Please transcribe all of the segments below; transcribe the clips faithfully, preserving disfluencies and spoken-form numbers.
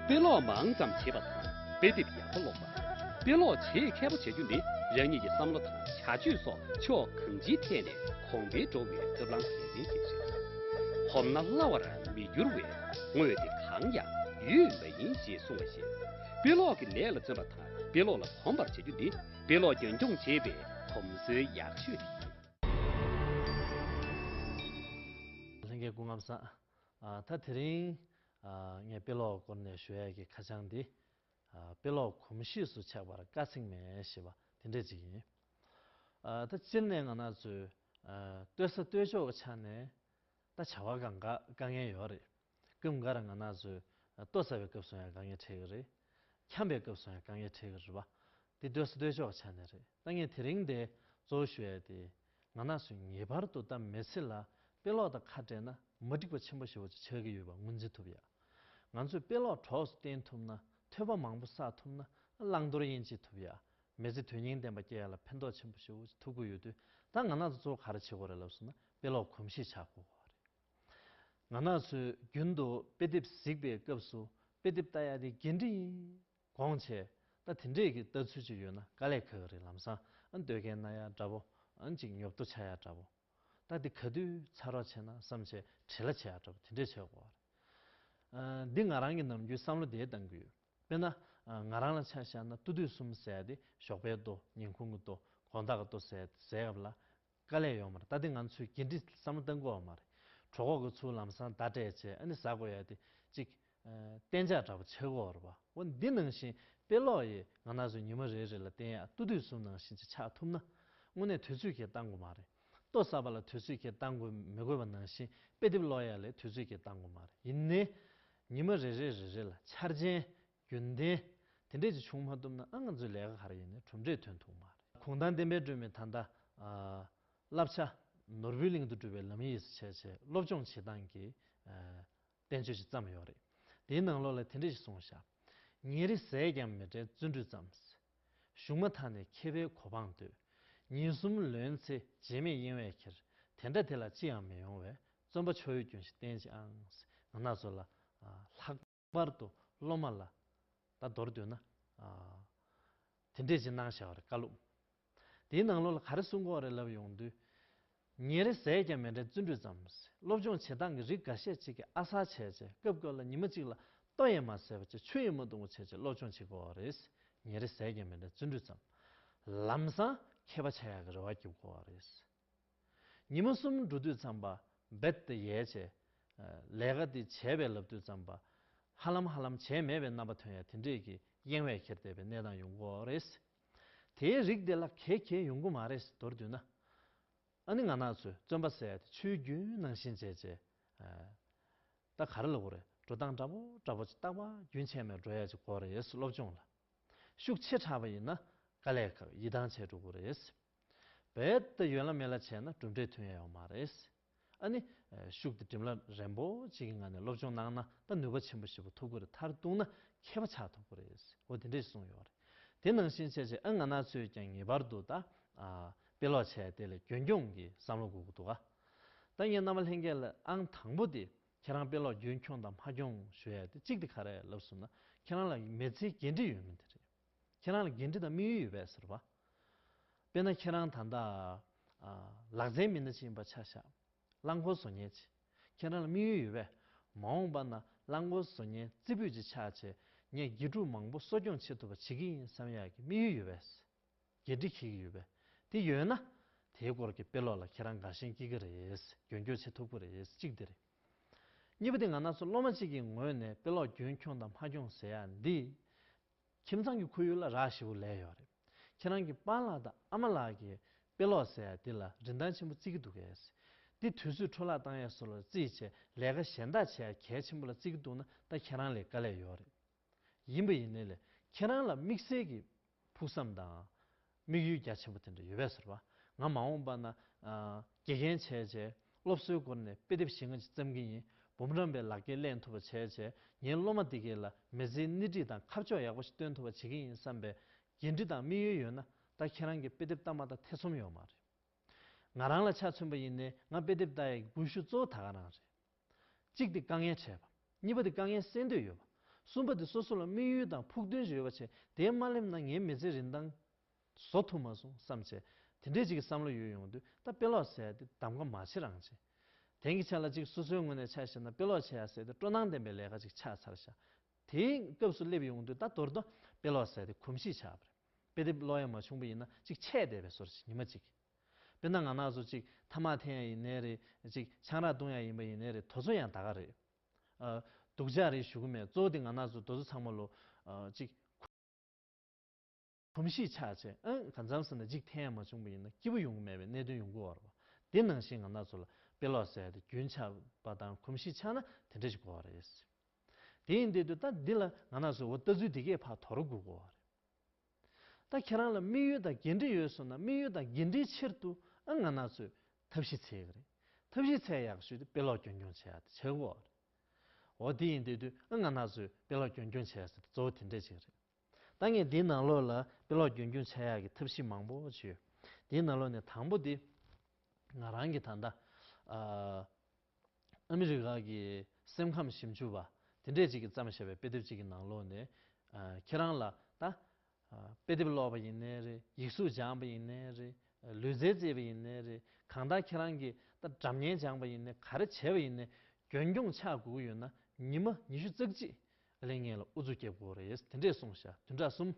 དཔེ་ཀློག་མང་ཙམ་བྱེད་པ་དང་དཔེ་དེབ་ཡག་པོ་ཀློག་པ། དཔེ་ཀློག་བྱེད་མཁས་པོ་བྱ་རྒྱུ་ནི་རང་ཉིད་ཀྱི་བསམ་བློ་དང་བྱ་སྤྱོད་སོགས་ཕྱོགས་གང་ཅིའི་ཐད་ནས་གོང་འཕེལ་འགྲོ་བའི་ཐབས་ལམ་གལ་ཆེན་ཞིག་རེད། གོམས་ན་སླ་བར་མི་འགྱུར་བས། དངོས་དེ་གང་ཡང་ཡོད་མ་ཡིན་ཞེས་གསུངས་པ་བཞིན། དཔེ་ཀློག་གི་ལས་ལ་བརྩོན་པ་དང་དཔེ་ཀློག་ལ་གོམས་པར་བྱ་རྒྱུ་ནི་དཔེ་ཀློག་རྒྱུན་འཁྱོངས་བྱེད་པའི་གོམས་སྲོལ་ཡག་ཤོས་དེ་ཡིན། ལྷན་རྒྱས་སྐུ་ཁམས་བཟང་། ཨ། ད་དེ་རིང་ཨ། ངས་དཔེ་ཀློག་སྐོར་ནས་ཞུ་ཡས་ཀྱི་ཁ་བྱང་འདི། ཨ། དཔེ་ཀློག་གོམས་གཤིས་སུ་ཆགས་པར་དཀའ་ཚེགས་མེད་ཞེས་པ་དེ་འདྲས་ཅིག་ཡིན། ཨ། ད་སྤྱིར་ནས་ང་རང་ཚོའི་ཨ། ལྟོས་ས་ལྟོས་ཕྱོགས་ཀྱི་ཆ་ནས་ད་བྱ་བ་གང་ག་དཀའ་ངལ་ཡོད་རེད། སྐབས་འགའ་རེ་ང་རང་ཚོས་ལྟོ་ཟ་བའི་སྐབས་སུ་ཡང་དཀའ་ངལ་འཕྲད་ཀྱི་རེད། འཁྱམ་པའི་སྐབས་སུ་ཡང་དཀའ་ངལ་འཕྲད་ཀྱི་རེད་པ། འདི་ལྟོས་ས་ལྟོས་ཕྱོགས་ཀྱི་ཆ་ནས་རེད། ད་ངས་དེ་རིང་འདི་གཙོ་བོ་ཞུ་ཡས་དེ། ང་རང་ཚོས་ངེས་པར་དུ་ད་མི་ཚེ་ལ་དཔེ་ཀློག་དང་ཁ་བྲལ་ན་མ་འགྲིག་པ་ཆེན་པོ་ཞེ་པོ་ཅིག་ཆགས་ཀྱི་ཡོད་པ་ངོས་འཛིན་ཐུབ་ཡ། ང་ཚོས་དཔེ་ཀློག་གྲོགས་སུ་བསྟེན་ཐུབ་ན། ཐོས་པ་མང་པོ་བསགས་ཐུབ་ན། བླང་དོར་དབྱེ་འབྱེད་ཐུབ་ཡ། མི་ཚེ་དོན་སྙིང་ལྡན་པ་སྐྱེལ་ཡ་ལ་ཕན་ཐོགས་ཆེན་པོ་ཞེ་པོ་ཅིག་ཐུབ་ཀྱི་ཡོད་དུས། ད་ང་རང་ཚོ་གཙོ་བོ་ག་རེ་བྱེད་དགོས་རེད་ལབ་སོང་ན་དཔེ་ཀློག་གོམས་གཤིས་ཆགས་དགོས་པ་རེད། ང་རང་ཚོས་རྒྱུན་དུ་དཔེ་དེབ་གཟིགས་པའི་སྐབས་སུ་དཔེ་དེབ་ལྟ་ཡ་དེ་འགན་འཁྲི་ཡིན་དགོངས་བྱས། ད་དེ་འདྲས་ཀྱི་ལྟ་ཚུལ་ཅིག་ཡོད་ན་དཀའ་ལས་ཁག་གི་རེད། ལམ་སང་ཨ་ནི་སྡོད་མཁན་ན་ཡ་འདྲ་པོ། ཨ་ནི་ཅིག་ཉོབ་ཏོ་ཆགས་ཡ་འདྲ་པོ། ད་འདི་ག་དུས་ཚར་རོགས་བྱས་ན་བསམ་བྱས་བྲེལ་བ་བྱེད་ཡ་འདྲ་པོ་དེ་འདྲས་བྱེད་དགོས་པ་རེད། ཨ། འདི་ང་རང་གི་ནམ་རྒྱུན་བསམ་བློ་དེ་བཏང་གི་ཡོད། དཔེར་ན། ཨ། ང་རང་ལ་ཆ་བཞག་ན་ལྟོ་དུས་གསུམ་ཟེར་ཡ་དེ་ཞོགས་པའི་ལྟོ། ཉིན་གུང་གི་ལྟོ། དགོང་དག་གི་ལྟོ་ཟེར་ཟེར་སྐབས་ལ། དཀའ་ལས་ཡོད་མ་རེད། ད་དེ་ང་ཚོས་འགན་འཁྲི་བསམ་བློ་གཏང་དགོས་པ་མ་རེད། གྲོད་ཁོག་གི་ཚུར་ལམ་སང་བརྡ་སྤྲད་བྱས་ཨ་ནི་ཟ་དགོས་ཡ་དེ་གཅིག་ཨ། གཏན་འཇགས་འདྲ་པོ་ཆགས་ཀྱི་ཡོད་རེད་པ། འོ་འདི་ནང་བཞིན་དཔེ་ཀློག་ཡིས་ང་རང་ཚོ་ཉི་མ་རེ་རེ་ལ་བསྟན་ཡ་ལྟོ་དུས་གསུམ་ནང་བཞིན་ཅིག་ཆགས་ཐུབ་ན། དངོས་གནས་དུས་ཚོད་ཁྱད་བཏང་དགོས་མ་རེད། ལྟོ་ཟ་བ་ལ་དུས་ཚོད་ཁྱད་བཏང་དགོས་མི་དགོས་པ་ནང་བཞིན་དཔེ་དེབ་ཀློག་ཡ་ལ་དུས་ཚོད་ཁྱད་བཏང་དགོས་མ་རེད། ཡིན་ནའི་ཉི་མ་རེ་རེ་རེ་རེ་ལ་འཆར་ཅན། རྒྱུན་ལྡན། དེ་འདྲས་ཅིག་བྱུང་མ་ཐུབ་ན་ཨ་ང་ཚོའི་ལས་ཀ་ག་རེ་ཡིན་ནའི་གྲུབ་འབྲས་ཐོན་ཐུབ་མ་རེད། གུང་ཐང་བསྟན་པའི་སྒྲོན་མེ་ད་ལྟ། ཨ། བསླབ་བྱ་ནོར་བུའི་གླིང་དུ་སྒྲུབ་པའི་ལམ་ཡིག་ཟེར་བྱས་བྱས་སློབ་སྦྱོང་བྱེད་སྟངས་ཀྱི། ཨ། བསྟན་བཅོས་ཅིག་བརྩམས་ཡོད་རེད། དེའི་ནང་ལོགས་ལ་དེ་འདྲས་ཞིག་གསུངས་བཞག་ཉིན་རེ་ཟས་ཀྱང་མི་དྲན་བརྩོན་འགྲུས་ཙམ། གཞུང་མ་དག་ནི་མཁས་པའི་གོ་འཕང་བསྟོད། ཉིན་གསུམ་ལོན་ཚེ་རྗེས་མེད་གཡེང་བས་ཁྱེར། དེ་འདྲ་དེ་ལ་ཅི་ཡང་མི་ཡོང་བས། བརྩོན་པ་ཆུ་བོའི་རྒྱུན་བཞིན་བསྟེན་ཅིག་ཨང་། ང་རང་ཚོ་ལ། ཨ། ལྷག་པར་དུ་སློབ་མ་ལ་ད་མདོར་བསྡུས་ན། ཨ། དེ་འདྲས་ཅིག་གནང་བཞག་པ་རེད། བཀའ་སློབ། དེའི་ནང་ལོགས་ལ་ག་རེ་གསུང་གི་ཡོད་རེད་ལབ་ཡོང་དུས། ཉིན་རེ་ཟས་ཀྱང་མི་དྲན་བརྩོན་འགྲུས་ཙམ། སློབ་སྦྱོང་བྱེད་སྟངས་ཀྱི་རིགས་འགའ་ཤས་ཅིག་གི་ཨ་གསར་བྱས་བྱས་སྐབས་སྐབས་ལ་ཉི་མ་གཅིག་ལ་ལྟོ་ཡང་མ་ཟས་པ་བྱས་བྱས་ཆུ་ཡང་མ་འཐུང་བ་བྱས་བྱས་སློབ་སྦྱོང་བྱེད་དགོས་པ་རེད། ཉིན་རེ་ཟས་ཀྱང་མི་དྲན་བརྩོན་འགྲུས་ཙམ། ལམ་སང་མཁས་པ་ཆགས་ཡག་གི་རེ་བ་རྒྱབ་དགོས་པ་རེད། ཉི་མ་གསུམ་འགྲོ་དུས་ཙམ་པ་རྦད་དེ་ཡལ་བྱས། ལས་ཀ་དེ་བྱས་པའི་ལབ་དུས་ཙམ་པ། ཧ་ལམ་ཧ་ལམ་བྱས་མེད་པའི་རྣམ་པ་ཐོན་ཡ་དེ་འདྲས་ཀྱི་གཡེང་བས་ཁྱེར་བསྡད་པའི་གནས་སྟངས་ཡོང་གི་ཡོད་རེད། དེའི་རིགས་དེ་ལ་གས་གས་ཡོང་གི་མ་རེད། མདོར་བསྡུས་ན། ཨ་ནི་ང་རང་ཚོས་བརྩོན་པ་ཟེར་ཡ་དེ་ཆུའི་རྒྱུན་ནང་བཞིན་བྱས་བྱས། ཨ། ད་ག་རེ་ལབ་དགོས་རེད། འགྲོ་སྟངས་འདྲ་པོ་འདྲ་པོ་ཅིག་རྟག་པར་རྒྱུན་ཆད་མེད་འགྲོ་ཡ་ཅིག་དགོས་རེད། སློབ་སྦྱོང་ལ། ཤུགས་ཆེ་དྲགས་པ་ཡིན་ན་དཀའ་ལས་ཁག་ཡིད་ཐང་ཆད་འགྲོ་གི་རེད། རྦད་དེ་ཡོད་ལ་མེད་ལ་བྱས་ན་གྲུབ་འབྲས་ཐོན་ཡ་ཡོད་མ་རེད། ཨ་ནི། ཤུགས་དེ་སྒྲིམ་ལ་རན་པོ་ཅིག་གི་ངང་ནས་སློབ་སྦྱོང་གནང་ན་ད་ནུས་པ་ཆེན་པོ་ཞེ་པོ་ཐོབ་ཀྱི་རེད། མཐར་གཏུགས་ན་མཁས་པ་ཆགས་ཐུབ་ཀྱི་རེད། འོ་དེ་འདྲས་གསུངས་ཡོད་རེད། དེ་ནང་བཞིན་བྱས་བྱས་ཨ་ང་རང་ཚོས་ཀྱང་ངེས་པར་དུ་ད། ཨ། དཔེ་ཀློག་བྱས་དེ་ལ་རྒྱུན་འཁྱོངས་ཀྱི་བསམ་བློ་དགོས་ཀྱི་འདུག་ག་ད་ངས་རྣམ་པ་ལྷན་རྒྱས་ལ་ཨང་དང་པོ་དེ། ཁྱེད་རང་དཔེ་ཀློག་རྒྱུན་འཁྱོངས་དང་མ་འཁྱོངས་ཞུ་ཡ་དེ་གཅིག་དེ་ག་རེ་ལབ་སོང་ན། ཁྱེད་རང་ལ་མི་ཚེའི་འགན་འཁྲི་ཡོད་མེད་དེ་རེད། ཁྱེད་རང་ལ་འགན་འཁྲི་དང་དམིགས་ཡུལ་ཡོད་པས་ཟེར་བ། དཔེར་ན་ཁྱེད་རང་ད་ལྟ། ཨ། ལག་རྩལ་མི་སྣ་ཅིག་ཡིན་པ་ཆ་བཞག་རླངས་འཁོར་བཟོ་མཁན་ཅིག་ཁྱེད་རང་ལ་དམིགས་ཡུལ་ཡོད་པས། མ་འོངས་པ་ན་རླངས་འཁོར་བཟོ་མཁན་རྩེ་ཕུད་ཅིག་ཆགས་བྱས། ངས་དགེ་ཕྲུག་མང་པོ་གསོ་སྐྱོང་བྱེད་ཐུབ་པ་བྱེད་ཀྱི་ཡིན་བསམ་ཡག་གི་དམིགས་ཡུལ་ཡོད་པས། འགན་འཁྲི་འཁྱེར་གྱི་ཡོད་པས། དེ་ཡོད་ན། དེའི་སྐོར་གྱི་དཔེ་ཀློག་ལ་ཁྱེད་རང་དགའ་ཞེན་སྐྱེ་གི་རེད། རྒྱུན་སྐྱོང་བྱེད་ཐུབ་ཀྱི་རེད། གཅིག་དེ་རེད། གཉིས་པ་དེ་ང་རང་ཚོ་སློབ་མ་གཅིག་གི་ངོས་ནས་དཔེ་ཀློག་རྒྱུན་འཁྱོངས་དང་མ་འཁྱོངས་ཟེར་ཡ་འདི། ཁྱིམ་ཚང་གི་ཁོར་ཡུག་ལ་རག་ཞེ་པོ་ལས་ཡོད་རེད། ཁྱེད་རང་གི་པཱ་ལགས་དང་ཨ་མ་ལགས་ཀྱིས་དཔེ་ཀློག་ཟེར་ཡ་འདི་ལ་རིན་ཐང་ཆེན་པོ་བརྩི་གི་འདུག་གས། འདི་དུས་ཚོད་འཕྲོ་བརླག་བཏང་ཡ་སོགས་ལ་བརྩིས་བྱས་ལས་ཀ་གཞན་དག་བྱེད་ཡ་གལ་ཆེན་པོ་ལ་བརྩི་གི་འདུག་ན་ད་ཁྱེད་རང་ལ་དཀའ་ལས་ཡོད་རེད། ཡིན་པ་ཡིན་ནའི་ལས་ཁྱེད་རང་ལ་དམིགས་བསལ་གྱི་ཕུགས་བསམ་དང་དམིགས་ཡུལ་རྒྱ་ཆེན་པོ་དེ་འདྲ་ཡོད་པས་ཟེར་བ། ང་མ་འོངས་པ་ན་ཨ་དགེ་རྒན་བྱས་རྗེས་སློབ་གསོའི་སྐོར་ནས་དཔེ་དེབ་ཞིག་ང་ཅིག་བརྩམ་གྱི་ཡིན། འབུམ་རམས་པའི་ལག་འཁྱེར་ལེན་ཐུབ་པ་བྱས་རྗེས་ངའི་སློབ་མ་དེ་གས་ལ་མི་ཚེའི་སྣེ་ཁྲིད་དང་ཁ་ཕྱོགས་ཡག་པོ་ཞིག་སྟོན་ཐུབ་པ་བྱེད་ཀྱི་ཡིན་བསམ་པའི་འགན་འཁྲི་དང་དམིགས་ཡུལ་ཡོད་ན་ད་ཁྱེད་རང་གི་དཔེ་དེབ་ལྟ་མ་ལྟ་ཐེ་ཚོམ་ཡོད་མ་རེད། ང་རང་ལ་ཆ་མཚོན་པ་ཡིན་ནའི་ང་དཔེ་དེབ་ལྟ་ཡའི་སྒུལ་ཤུགས་གཙོ་བོ་ད་ག་རང་རེད། གཅིག་དེ་དཀའ་ངལ་འཕྲད་པ། གཉིས་པ་དེ་དཀའ་ངལ་སེལ་འདོད་ཡོད་པ། གསུམ་པ་དེ་སོ་སོ་ལ་དམིགས་ཡུལ་དང་ཕུགས་འདུན་ཅིག་ཡོད་པ་བྱས། དེ་མ་སླེབས་ན་ངའི་མི་ཚེའི་རིན་ཐང་བཟོ་ཐུབ་མ་སོང་བསམ་བྱས། དེ་འདྲས་ཅིག་གི་བསམ་བློ་ཡོད་ཡོང་དུས། ད་དཔེ་ཀློག་ཟེར་ཡ་དེ་གདམ་ག་མ་བྱེད་རང་བྱེད། དེང་གི་ཆ་ལ་ཅིག་སོ་སོའི་ངོས་ནས་ཆ་བཞག་ན། དཔེ་ཀློག་བྱེད་ཡ་ཟེར་དེ་སྤྲོ་སྣང་ལྡན་པའི་ལས་ཀ་ཅིག་ཆགས་ཚར་ཤག་དེའི་སྐབས་སུ་སླེབས་ཡོང་དུས། ད་མདོར་དུ་དཔེ་ཀློག་ཟེར་དེ་གོམས་གཤིས་ཆགས་པ་རེད། དཔེ་དེབ་ཀློག་ཡ་མ་བྱུང་པ་ཡིན་ན། ཅིག་ཆད་བསྡད་པའི་བཟོ་འདྲ་ཅིག་ཉི་མ་གཅིག་དཔེར་ན་ང་རང་ཚོ་ཅིག་ཐ་མག་འཐེན་ཡ་ཡིན་ནའི་རེད། ཅིག་ཆང་རག་བཏུང་ཡ་ཡིན་པ་ཡིན་ནའི་རེད། དེ་ཚོ་ཡང་ད་ག་རེད། ཨ། སྡུག་ཅག་རེད་ཞུ་གི་མེད། གཙོ་བོ་དེ་ང་རང་ཚོ་དེ་ཚོ་ཚང་མ་ལོ། ཨ། ཅིག་གོམས་གཤིས་ཆགས་བྱས། ཨ། གང་འཚམ་ཟེར་ན་ཅིག་འཐེན་ཡ་མ་བྱུང་པ་ཡིན་ན་སྐྱིད་པོ་ཡོང་གི་མེད་པའི་གནད་དོན་ཡོང་གི་ཡོད་རེད་པ། དེ་ནང་བཞིན་ང་རང་ཚོ་ལ་དཔེ་ཀློག་ཟེར་ཡ་དེ་རྒྱུན་ཆགས་པ་དང་གོམས་གཤིས་ཆགས་ན་དེ་འདྲ་ཞིག་དགོས་པ་རེད། དེ་ཡིན་དུས་ད་འདི་ལ་ང་རང་ཚོས་འོ་ལྟ་ཚུལ་འདི་གས་ཕར་དོར་དགོས་ཀྱི་ཡོད་རེད། ད་ཁྱེད་རང་ལ་དམིགས་ཡུལ་དང་འགན་འཁྲི་ཡོད་སོང་ན། དམིགས་ཡུལ་དང་འགན་འཁྲིའི་ཆེད་དུ། ཨ། ང་རང་ཚོས་ཐབས་ཤེས་འཚོལ་གྱི་རེད། ཐབས་ཤེས་འཚོལ་ཡག་ཤོས་དེ་དཔེ་ཀློག་རྒྱུན་འཁྱོངས་བྱེད་ཡག་དེ་བྱེད་དགོས་རེད། འོ་དེ་ཡིན་དུས་དུས། ཨ། ང་རང་ཚོས་དཔེ་ཀློག་རྒྱུན་འཁྱོངས་བྱེད་ཡག་ཟེར་དེ་གཙོ་བོ་དེ་འདྲས་ཅིག་རེད། ད་ངས་འདིའི་ནང་ལོགས་ལ་དཔེ་ཀློག་རྒྱུན་འཁྱོངས་བྱེད་ཡག་གི་ཐབས་ཤེས་མང་པོ་ཅིག་ཡོད། དེའི་ནང་ལོགས་ནས་དང་པོ་དེ། ང་རང་གིས་ད་ལྟ། ཨ། ཨ་མི་རི་ཀ་གི་སེམས་ཁམས་ཞིབ་འཇུག་པ་དེ་འདྲས་ཅིག་གིས་བརྩམས་བཞག་པའི་དཔེ་དེབ་ཅིག་གི་ནང་ལོགས་ནས། ཨ། ཁྱེད་རང་ལ་ད། ཨ། དཔེ་དེབ་ཀློག་པ་ཡིན་ནའི་རེད། ཡིག་གཟུགས་སྦྱངས་པ་ཡིན་ནའི་རེད། ལུས་རྩལ་རྩེད་པ་ཡིན་ནའི་རེད། གང་ལྟར་ཁྱེད་རང་གིས་ད་སྒྲ་སྙན་སྦྱངས་པ་ཡིན་ནའི། ག་རེ་བྱས་པ་ཡིན་ནའི། རྒྱུན་འཁྱོངས་ཆགས་དགོས་ཀྱི་ཡོད་ན། ཉི་མ་ཉི་ཤུ་རྩ་གཅིག་ལས་ངན་ལ་ཨུ་ཚུགས་རྒྱབ་དགོས་རེད། དེ་འདྲས་གསུངས་ཤག་བདུན་ཕྲག་གསུམ།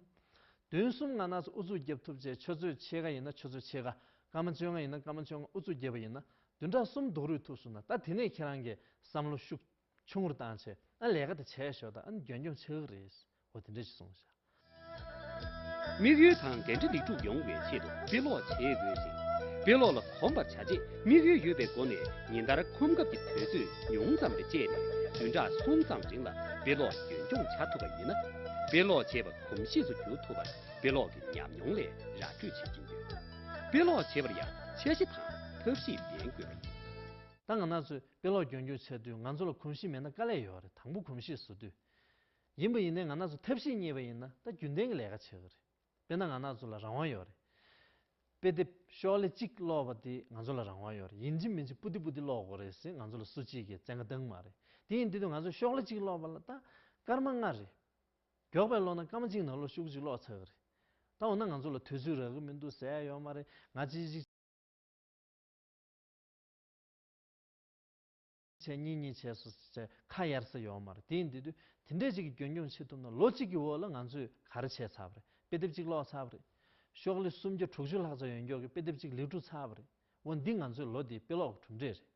བདུན་གསུམ་ང་རང་ཚོ་ཨུ་ཚུགས་རྒྱབ་ཐུབ་བྱས། ཆུ་ཚོད་ཕྱེད་ཀ་ཡིན་ན་ཆུ་ཚོད་ཕྱེད་ཀ། སྐར་མ་བཅོ་ལྔ་ཡིན་ན་སྐར་མ་བཅོ་ལྔ་ཨུ་ཚུགས་རྒྱབ་པ་ཡིན་ན། བདུན་ཕྲག་གསུམ་རྡོག་རོལ་ཐུག་སོང་ན། ད་དེ་ནས་ཁྱེད་རང་གིས་བསམ་བློ་ཤུགས་ཆུང་ངུར་བཏང་བྱས། ཨ། ལས་ཀ་དེ་བྱས་ཞོག་ད། ཨ་ནི་རྒྱུན་འཁྱོངས་ཆགས་ཀྱི་རེད། འོ་དེ་འདྲ་ཞིག་གསུངས་ཤག་དམིགས་ཡུལ་དང་འགན་འཁྲི་ལེགས་གྲུབ་ཡོང་བའི་ཆེད་དུ་དཔེ་ཀློག་བྱེད་དགོས་ཤིང་། དཔེ་ཀློག་ལ་གོམས་པར་བྱ་ཆེད། དམིགས་ཡུལ་ཡོད་པའི་སྒོ་ནས་ཉིན་ལྟར་ཁོམ་སྐབས་ཀྱི་དུས་ཚོད་ཉུང་ཙམ་རེ་སྤྱད་ནས། བདུན་ཕྲག་གསུམ་ཙམ་རིང་ལ་དཔེ་ཀློག་རྒྱུན་འཁྱོངས་བྱ་ཐུབ་པ་ཡིན་ན། དཔེ་ཀློག་བྱེད་པ་གོམས་གཤིས་སུ་འགྱུར་ཐུབ་པར་དཔེ་ཀློག་གི་ཉམས་མྱོང་ལས་ར་སྤྲོད་བྱེད་ཀྱིན་ཡོད། དཔེ་ཀློག་བྱེད་པར་ཡང་འཆར་གཞི་དང་ཐབས་ཤེས་ལྡན་དགོས་པ་ཡིན། ད་ང་རང་ཚོས་དཔེ་ཀློག་རྒྱུན་འཁྱོངས་བྱེད་དུས། ང་ཚོ་ལ་གོམས་གཤིས་མེད་ན་དཀའ་ལས་ཡོད་རེད། དང་པོ་གོམས་གཤིས་བཟོ་དུས། ཡིན་པ་ཡིན་ནའི་ང་རང་ཚོ་ཐབས་ཤེས་རྙེད་པ་ཡིན་ན། ད་རྒྱུན་ལྡན་གྱི་ལས་ཀ་བྱེད་ཀྱི་རེད། དཔེར་ན་ང་རང་ཚོ་ལ་རང་དབང་ཡོད་རེད། དཔེ་དེབ་ཤོག་ལྷེ་གཅིག་ཀློག་པ་དེ་ང་ཚོ་ལ་རང་དབང་ཡོད་རེད། ཡིན་གཅིག་མིན་གཅིག་པུ་ཏི་པུ་ཏི་ཀློག་དགོས་རེད་ཟེར་ང་ཚོ་ལ་སུ་གཅིག་གིས་བཙན་བཀའ་བཏང་མ་རེད། དེ་ཡིན་དུས་ང་ཚོ་ཤོག་ལྷེ་གཅིག་ཀློག་པ་ལ་ད་སྐར་མ་ལྔ་རེད། མགྱོགས་པའི་ཀློག་ན་སྐར་མ་གཅིག་ནང་ལོགས་ཤོག་གཅིག་ཀློག་ཚར་གི་རེད། ད་འོ་ན་ང་ཚོ་ལ་དུས་ཚོད་རག་གི་མི་འདུག་ཟེར་ཡ་ཡོད་མ་རེད། ང་ཅིག་ཅིག་བྱས། གཉིས་གཉིས་བྱས་སོ་ཟེར་ཁ་གཡར་ས་ཡོད་མ་རེད། དེ་ཡིན་དུས་དུས་དེ་འདྲས་ཅིག་གི་རྒྱུན་འཁྱོངས་བྱེད་ཐུབ་ན། ལོ་གཅིག་གི་འོག་ལ་ང་ཚོས་ག་རེ་བྱས་ཚར་བ་རེད། དཔེ་དེབ་གཅིག་ཀློག་ཚར་བ་རེད། ཤོག་ལྷེ་སུམ་བརྒྱ་དྲུག་ཅུ་ལྷག་ཙམ་ཡོད་མགྱོགས་ཀྱི་དཔེ་དེབ་གཅིག་ལེགས་གྲུབ་ཚར་བ་རེད། འོ་འདི་ང་ཚོའི་ལོ་འདིའི་དཔེ་ཀློག་གི་གྲུབ་འབྲས་རེད།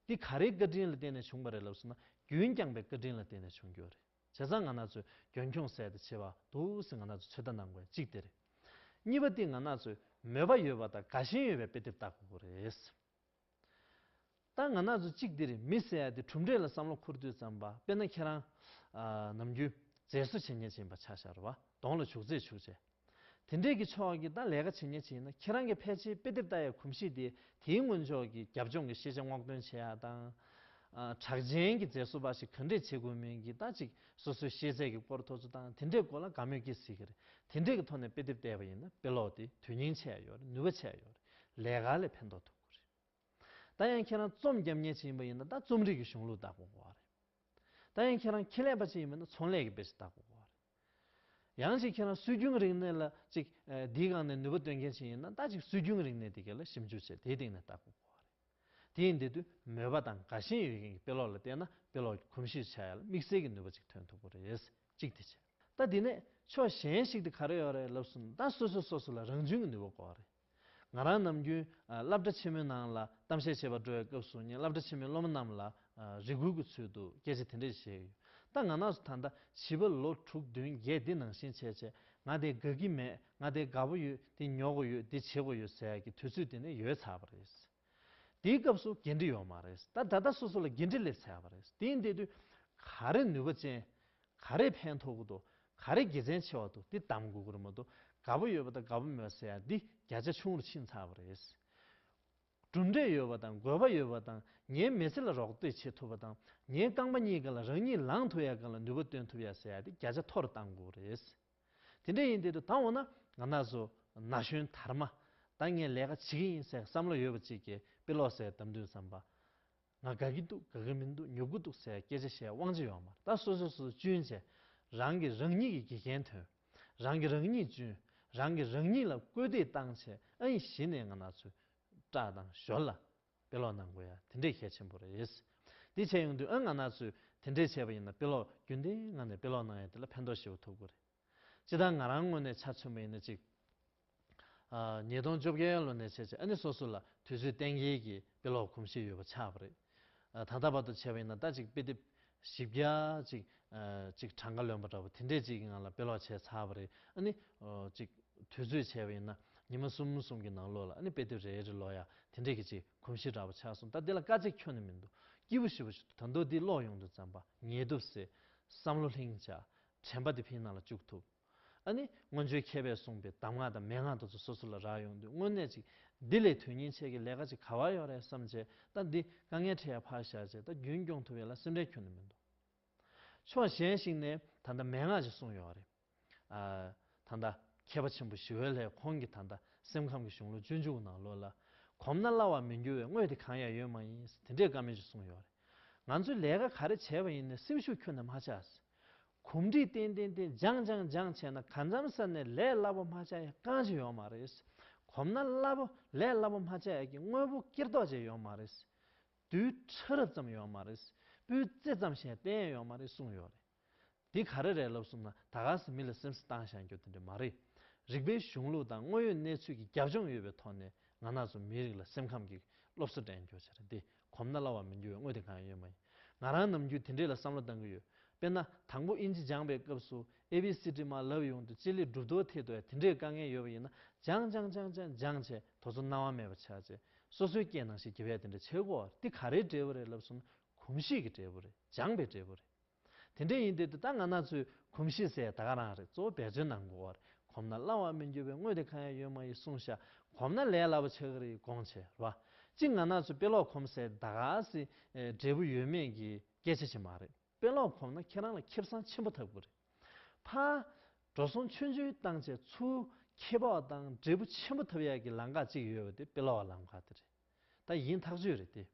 འདི་ག་རེའི་བཀའ་དྲིན་ལ་བརྟེན་ནས་བྱུང་བ་རེད་ལབ་སོང་ན། རྒྱུན་རྐྱང་པའི་བཀའ་དྲིན་ལ་བརྟེན་ནས་བྱུང་རྒྱུ་རེད། བྱས་ཙང་ང་རང་ཚོས་རྒྱུན་འཁྱོངས་ཟེར་དེ་བྱེད་པ་འདུག་ཟེར་ང་རང་ཚོས་ཚོད་ལྟ་གནང་དགོས་གཅིག་དེ་རེད། གཉིས་པ་དེ་ང་རང་ཚོས་མོས་པ་ཡོད་པ་དང་དགའ་ཞེན་ཡོད་པའི་དཔེ་དེབ་ལྟ་དགོས་ཀྱི་རེད། ད་ང་རང་ཚོ་གཅིག་དེ་རེད། མི་ཟེར་ཡ་དེ་གྲུབ་འབྲས་ལ་བསམ་བློ་འཁོར་དུས་ཙམ་པ། དཔེར་ན་ཁྱེད་རང་ཨ་ནམ་རྒྱུན་མཛེས་བཟོ་བྱེད་མཁན་ཅིག་ཡིན་པ་ཆ་བཞག་རེད་པ། གདོང་ལ་བྱུག་རྫས་བྱུག་བྱས། དེ་འདྲས་ཀྱི་ཕྱོགས་ཀྱི་ད་ལས་ཀ་བྱེད་མཁན་ཅིག་ཡིན་ན། ཁྱེད་རང་གིས་ཕལ་ཆེར་དཔེ་དེབ་ལྟ་ཡའི་གོམས་གཤིས་དེ། དེའི་སྔོན་ཕྱོགས་ཀྱི་རྒྱབ་ལྗོངས་ཀྱི་ཤེས་བྱ་སྔོག་འདོན་བྱེད་ཡ་དང་། ཨ། གྲགས་ཅན་གྱི་མཛེས་བཟོ་པ་ཞིག་ག་འདྲས་བྱེད་དགོས་མིན་གྱི་ད་ཅིག་སོ་སོའི་ཤེས་ཚད་ཀྱི་སྐོར་ཐོག་ཚོ་དང་། དེ་འདྲས་སྐོར་ལ་དགའ་མོས་སྐྱེ་སྲིད་ཀྱི་རེད། དེ་འདྲས་ཀྱི་ཐོག་ནས་དཔེ་དེབ་བལྟས་པ་ཡིན་ན། དཔེ་ཀློག་དེ་དོན་སྙིང་ཆེ་ཡ་ཡོད་རེད། ནུས་པ་ཆེ་ཡ་ཡོད་རེད། ལས་ཀ་ལ་ཕན་ཐོགས་ཐུབ་ཀྱི་རེད། ད་ཡང་ཁྱེད་རང་རྩོམ་རྒྱབ་མཁན་ཅིག་ཡིན་པ་ཡིན་ན། ད་རྩོམ་རིག་གི་གཞུང་ལུགས་ལྟ་དགོས་ཀྱི་ཡོད་རེད། ད་ཡང་ཁྱེད་རང་ཁེ་ལས་པ་ཅིག་ཡིན་པ་ན་ཚོང་ལས་ཀྱི་དཔེ་ཆ་ལྟ་དགོས་ཀྱི་ཡོད་རེད། ཡང་ཅིག་ཁྱེད་རང་སྲོལ་རྒྱུན་རིག་གནས་ལ་ཅིག་ཨ། འདིའི་སྒང་ནས་ནུས་པ་འདོན་མཁན་ཅིག་ཡིན་ན། ད་ཅིག་སྲོལ་རྒྱུན་རིག་གནས་དེ་ག་ལ་ཞིབ་འཇུག་བྱས། དེའི་སྟེང་ནས་ལྟ་དགོས་ཀྱི་ཡོད་རེད། དེ་ཡིན་དུས་དུས་མོས་པ་དང་དགའ་ཞེན་ཡོད་མཁན་གྱི་དཔེ་ཀློག་ལ་བལྟས་ན། དཔེ་ཀློག་གོམས་གཤིས་ཆགས་ཡ་ལ་དམིགས་བསལ་གྱི་ནུས་པ་ཅིག་ཐོན་ཐུབ་ཀྱི་རེད། གཅིག་དེ་བྱས། ད་དེ་ནས་ཕྱོགས་གཞན་ཞིག་དེ་ག་རེ་ཡོད་རེད་ལབ་སོང་ན། ད་སོ་སོ་སོ་སོ་ལ་རང་གཅུན་གྱི་ནུས་པ་དགོས་རེད། ང་རང་ནམ་རྒྱུན་ཨ། སློབ་གྲྭ་ཆེན་མོའི་ནང་ལ་གཏམ་བཤད་བྱེད་པར་འགྲོ་བའི་སྐབས་སུ་ངས་སློབ་གྲྭ་ཆེན་མོའི་སློབ་མ་རྣམས་ལ་ཨ། རེ་སྐུལ་གྱི་ཚུལ་དུ་སྐད་ཆ་དེ་འདྲས་བཤད་ཀྱི་ཡོད། ད་ང་རང་ཚོ་ད་ལྟ་བྱིས་པ་ལོ་དྲུག་བདུན་བརྒྱད་འདི་ནང་བཞིན་བྱས་བྱས། ང་དེ་དགའ་གི་མེད། ང་དེ་དགའ་པོ་ཡོད། འདི་ཉོ་དགོས་ཡོད། འདི་བྱེད་དགོས་ཡོད་ཟེར་ཡ་གི་དུས་ཚོད་དེ་ནི་ཡོལ་ཚར་བ་རེད། དེའི་སྐབས་སུ་འགན་འཁྲི་ཡོད་མ་རེད། ད་ད་ལྟ་སོ་སོ་ལ་འགན་འཁྲི་སླེབས་ཚར་བ་རེད། དེ་ཡིན་དུས་དུས་ག་རེ་ནུས་པ་ཅན། ག་རེ་ཕན་ཐོགས་ཀྱི་འདུག་ག་རེ་དགེ་མཚན་ཆེ་བ་འདུག་འདི་གདམ་དགོས་ཀྱི་རེད་མ་གཏོགས། དགའ་པོ་ཡོད་པ་དང་དགའ་པོ་མེད་པ་ཟེར་ཡ་འདི་བརྒྱ་ཆ་ཆུང་རུ་ཕྱིན་ཚར་བ་རེད། གྲུབ་འབྲས་ཡོད་པ་དང་དགོས་པ་ཡོད་པ་དང་། ངའི་མི་ཚེ་ལ་རོགས་འདེགས་བྱེད་ཐུབ་པ་དང་། ངའི་རྐང་པ་གཉིས་ཀ་ལ་རང་ཉིད་ལངས་ཐུབ་ཡ་སྒང་ལ་ནུས་པ་བཏོན་ཐུབ་ཡ་ཟེར་ཡ་དེ་བརྒྱ་ཆ་མཐོ་རུ་གཏང་དགོས་རེད། དེ་འདྲ་ཡིན་དུས་དུས་ད་འོ་ན་ང་རང་ཚོ་ན་གཞོན་དར་མ། ད་ངས་ལས་ཀ་བྱེད་ཀྱི་ཡིན་ཟེར་བསམ་བློ་ཡོད་པ་ཅིག་གིས་དཔེ་ཀློག་ཟེར་གདམ་དུས་ཙམ་པ། ང་དགའ་གི་འདུག་དགའ་གི་མི་འདུག་ཉོབ་ཀྱི་འདུག་ཟེར་སྐད་ཆ་བཤད་དབང་ཆ་ཡོད་མ་རེད། ད་སོ་སོ་སོ་སོ་གཅུན་བྱས། རང་གིས་རང་ཉིད་ཀྱི་དགེ་རྒན་ཐོན། རང་གིས་རང་ཉིད་བཅུན། རང་གིས་རང་ཉིད་ལ་བཀོད་སྒྲིག་བཏང་བྱས། ཨ་ནི་གཞི་ནས་ང་རང་ཚོས་སྐྲག་དང་ཞོར་ལ་དཔེ་ཀློག་གནང་དགོས་ཡ་དེ་འདྲས་གལ་ཆེན་པོ་རེད། དེ་བྱས་ཡོང་དུས་ཨ་ང་རང་ཚོས་དེ་འདྲས་བྱས་པ་ཡིན་ན་དཔེ་ཀློག་རྒྱུན་ལྡན་ངང་ནས་དཔེ་ཀློག་གནང་ཡ་དེ་ལ་ཕན་ཐོགས་ཞེ་པོ་ཐོབ་ཀྱི་རེད། སྤྱིར་བཏང་ང་རང་ངོས་ནས་ཆ་མཚོན་པ་ཡིན་ན་ཅིག་ཉིས་སྟོང་བཅོ་བརྒྱད་ལོ་ནས་བྱས་བྱས་ཨ་ནི་སོ་སོ་ལ་དུས་ཚོད་གཏན་འཁེལ་གྱི་དཔེ་ཀློག་གོམས་གཤིས་ཡོད་པ་ཆགས་པ་རེད། ད་ལྟ་བར་དུ་བྱས་པ་ཡིན་ན་ད་ཅིག་དཔེ་དེབ་བཞི་བརྒྱ་ཅིག་ཅིག་གྲངས་ཀ་ལོན་པ་འདྲ་པོ་དེ་འདྲས་ཅིག་གི་ངང་ལ་དཔེ་ཀློག་བྱས་ཚར་བ་རེད། ཨ་ནི་ཅིག་དུས་ཚོད་བྱས་པ་ཡིན་ན་ཉི་མ་གསུམ་གསུམ་གྱི་ནང་ལོགས་ལ་ཨ་ནི་དཔེ་དེབ་རེ་རེ་ཀློག་ཡ་དེ་འདྲས་ཀྱི་ཅིག་གོམས་གཤིས་འདྲ་པོ་ཆགས་སོང་། ད་དེ་ལ་དཀའ་ཚེགས་ཁྱོན་ནས་མི་འདུག་སྐྱིད་པོ་ཞེ་པོ་ཞིག་འདུག་ད་དུང་དེ་ཀློག་ཡོང་དུས་ཙམ་པ་ངལ་དུབ་སེལ། བསམ་བློ་ལྷིང་འཇགས། དྲན་པ་དེ་ཕྱི་ནང་ལ་བཅུག་ཐུབ། ཨ་ནི་སྔོན་བྱོན་མཁས་པས་གསུངས་པའི་གདམས་ངག་དང་མན་ངག་དེ་ཚོ་སོ་སོ་ལ་རག་ཡོང་དུས་དངོས་གནས་ཅིག་འདི་ལས་དོན་སྙིང་ཆེ་གི་ལས་ཀ་ཅིག་ག་བ་ཡོད་རེད་བསམ་བྱས། ད་འདི་དཀའ་ངལ་འཕྲད་ཡ་ཕར་བཞག་བྱས་ད་རྒྱུན་སྐྱོང་ཐུབ་ཡ་ལ་སེམས་ཁྲལ་ཁྱོན་ནས་མི་འདུག་ཕྱོགས་གཞན་ཞིག་ནས་ད་ལྟ་མན་ངག་ཅིག་གསུངས་ཡོད་རེད། ཨ། ད་ལྟ་མཁས་པ་ཆེན་པོ་ཞི་བའི་ལྷས་ཁོང་གིས་ད་ལྟ་སེམས་ཁམས་ཀྱི་གཞུང་ལུགས་སྤྱོད་འཇུག་ནང་ལོགས་ལ། གོམས་ན་སླ་བར་མི་འགྱུར་བའི་དངོས་དེ་གང་ཡང་ཡོད་མ་ཡིན། དེ་འདྲའི་བཀའ་མོལ་ཅིག་གསུངས་ཡོད་རེད། ང་ཚོས་ལས་ཀ་ག་རེ་བྱས་པ་ཡིན་ནའི་སེམས་ཤུགས་ཁྱོན་ནས་མ་ཆག་གོམས་འདྲིས་ཏན་ཏན་ཏན་སྦྱངས་སྦྱངས་སྦྱངས་བྱས་ན་གང་འཚམ་ས་ནས་ལས་སླ་པོ་མ་ཆགས་ཡ་རྐང་ཅིག་ཡོད་མ་རེད། གོམས་ན་སླ་པོ་ལས་སླ་པོ་མ་ཆགས་ཡ་གི་དངོས་པོ་སྐྱེར་ཏོག་ཅིག་ཡོད་མ་རེད། རྡུལ་ཕྲ་རབ་ཙམ་ཡོད་མ་རེད། སྤུས་རྩེ་ཙམ་ཞིག་བསྟན་ཡ་ཡོད་མ་རེད་གསུངས་ཡོད་རེད། འདི་ག་རེ་རེད་ལབ་སོང་ན་ད་ག་སེ་མི་ལ་སེམས་སུ་བཏང་བཞག་རྒྱུ་དེ་འདྲ་མ་རེད། རིག་པའི་གཞུང་ལུགས་དང་དངོས་ཡོད་གནས་ཚུལ་གྱི་རྒྱབ་ལྗོངས་ཡོད་པའི་ཐོག་ནས་ང་རང་ཚོ་མིའི་རིགས་ལ་སེམས་ཁམས་ཀྱི་སློབ་གསོ་སྤྲད་རྒྱུ་ཆེ་རེད། འདི་གོམས་ན་སླ་བར་མི་འགྱུར་བའི་དངོས་དེ་གང་ཡང་ཡོད་མ་ཡིན། ང་རང་ནམ་རྒྱུན་དེ་འདྲས་ལ་བསམ་བློ་གཏང་གི་ཡོད། དཔེར་ན་དང་པོ་ཨིན་ཇི་སྦྱངས་པའི་སྐབས་སུ་ཨེ་བི་སི་ཌི་མར་ལབ་ཡོང་དུས་སྤྱི་ལེ་གྲུབ་ཐོབ་ཐད་དུ་ཡ་དེ་འདྲས་དཀའ་ངལ་ཡོད་པ་ཡིན་ན་སྦྱངས་སྦྱངས་སྦྱངས་སྦྱངས་བྱས་དེ་ཚོ་སྣང་བ་མེད་པ་ཆགས་བྱས་སོ་སོའི་སྐད་ནང་བཞིན་གྱི་བས་དེ་འདྲ་བྱེད་དགོས་པ་རེད། འདི་ག་རེའི་འབྲས་བུ་རེད་ལབ་སོང་ན་གོམས་གཤིས་ཀྱི་འབྲས་བུ་རེད། སྦྱངས་པའི་འབྲས་བུ་རེད། དེ་འདྲ་ཡིན་དུས་ད་ང་རང་ཚོའི་གོམས་གཤིས་ཟེར་ད་ག་རང་རེད། གཙོ་བོ་འབད་བརྩོན་གནང་དགོས་པ་རེད། གོམས་ན་སླ་བར་མི་འགྱུར་བའི་དངོས་དེ་གང་ཡང་ཡོད་མ་ཡིན་གསུངས་ཤག་གོམས་ན་ལས་སླ་པོ་ཆགས་ཀྱི་རེད་དགོངས་བྱས་རེད་བ། གཅིག་ང་རང་ཚོ་དཔེ་ཀློག་གོམས་ཟེར་ད་ག་སེ་འབྲས་བུ་ཡོད་མེད་ཀྱི་སྐད་ཆ་ཞིག་མ་རེད། དཔེ་ཀློག་གོམས་ན་ཁྱེད་རང་ལ་ཁེ་བཟང་ཆེན་པོ་ཐོབ་ཀྱི་རེད། ཕར་འགྲོ་སོང་ཆུང་ཆུང་བཏང་བྱས་ཚུར་ཁེ་སྤོགས་དང་འབྲས་བུ་ཆེན་པོ་ཐོབ་ཡག་གི་ལམ་ཁ་གཅིག་ཡོད་པ་དེ་དཔེ་ཀློག་པ་ལམ་ཁ་དེ་རེད། ད་ཡིན་ཐག་ཆོད་རེད་དེ།